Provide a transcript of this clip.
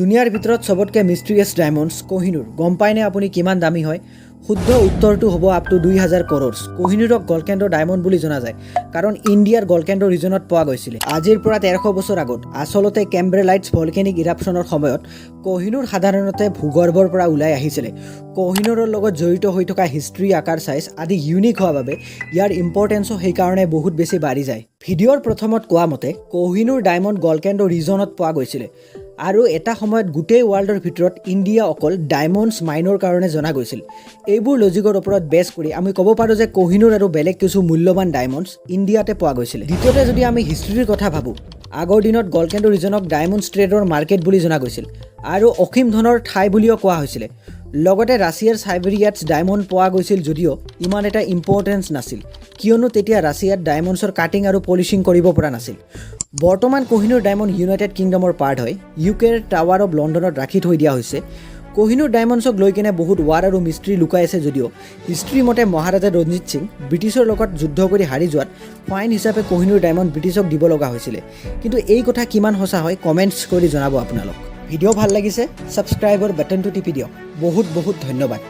দুনিয়াৰ ভিতৰত চবতকৈ মিষ্টেৰিয়াছ ডায়মণ্ডছ কহিনুৰ। গম পায়নে আপুনি কিমান দামী হয়? শুদ্ধ উত্তৰটো হ'ব আপ টু 2000 কৰ'ৰ্ছ। কহিনুৰক গলকেণ্ড ডায়মণ্ড বুলি জনা যায়, কাৰণ ইণ্ডিয়াৰ গলকেণ্ড ৰিজনত পোৱা গৈছিলে আজিৰ পৰা 1300 বছৰ আগত। আচলতে কেম্বেলাইটছ ভলকেনিক ইৰাপশ্যনৰ সময়ত কহিনুৰ সাধাৰণতে ভূগৰ্ভৰ পৰা ওলাই আহিছিলে। কহিনুৰৰ লগত জড়িত হৈ থকা হিষ্ট্ৰী, আকাৰ, চাইজ আদি ইউনিক হোৱা বাবে ইয়াৰ ইম্পৰ্টেঞ্চো সেইকাৰণে বহুত বেছি বাঢ়ি যায়। ভিডিঅ'ৰ প্ৰথমত কোৱা মতে কহিনুৰ ডায়মণ্ড গলকেণ্ড ৰিজনত পোৱা গৈছিলে আৰু এটা সময়ত গোটেই ৱৰ্ল্ডৰ ভিতৰত ইণ্ডিয়া অকল ডায়মণ্ডছ মাইনৰ কাৰণে জনা গৈছিল। এইবোৰ লজিকৰ ওপৰত বেছ কৰি আমি ক'ব পাৰোঁ যে কহিনুৰ আৰু বেলেগ কিছু মূল্যৱান ডায়মণ্ডছ ইণ্ডিয়াতে পোৱা গৈছিলে। দ্বিতীয়তে, যদি আমি হিষ্ট্ৰীৰ কথা ভাবোঁ, আগৰ দিনত গলকেণ্ড ৰিজনক ডায়মণ্ডছ ট্ৰেডৰ মাৰ্কেট বুলি জনা গৈছিল আৰু অসীম ধনৰ ঠাই বুলিও কোৱা হৈছিলে। লগতে ৰাছিয়াৰ চাইবেৰিয়াত ডায়মণ্ড পোৱা গৈছিল যদিও ইমান এটা ইম্পৰ্টেঞ্চ নাছিল, কিয়নো তেতিয়া ৰাছিয়াত ডায়মণ্ডছৰ কাটিং আৰু পলিচিং কৰিব পৰা নাছিল। বৰ্তমান কহিনুৰ ডায়মণ্ড ইউনাইটেড কিংডমৰ পাৰ্ট হয়। ইউ কেৰ টাৱাৰ অফ লণ্ডনত ৰাখি থৈ দিয়া হৈছে। কহিনুৰ ডায়মণ্ডছক লৈ কিনে বহুত ৱাৰ আৰু মিষ্ট্ৰী লুকাই আছে যদিও হিষ্ট্ৰী মতে মহাৰাজা ৰঞ্জিত সিং ব্ৰিটিছৰ লগত যুদ্ধ কৰি হাৰি যোৱাত ফাইন হিচাপে কহিনুৰ ডায়মণ্ড ব্ৰিটিছক দিব লগা হৈছিলে। কিন্তু এই কথা কিমান সঁচা হয়, কমেণ্টছ কৰি জনাব আপোনালোক। ভিডিঅ' ভাল লাগিছে, ছাবস্ক্ৰাইবৰ বাটনটো টিপি দিয়ক। বহুত বহুত ধন্যবাদ।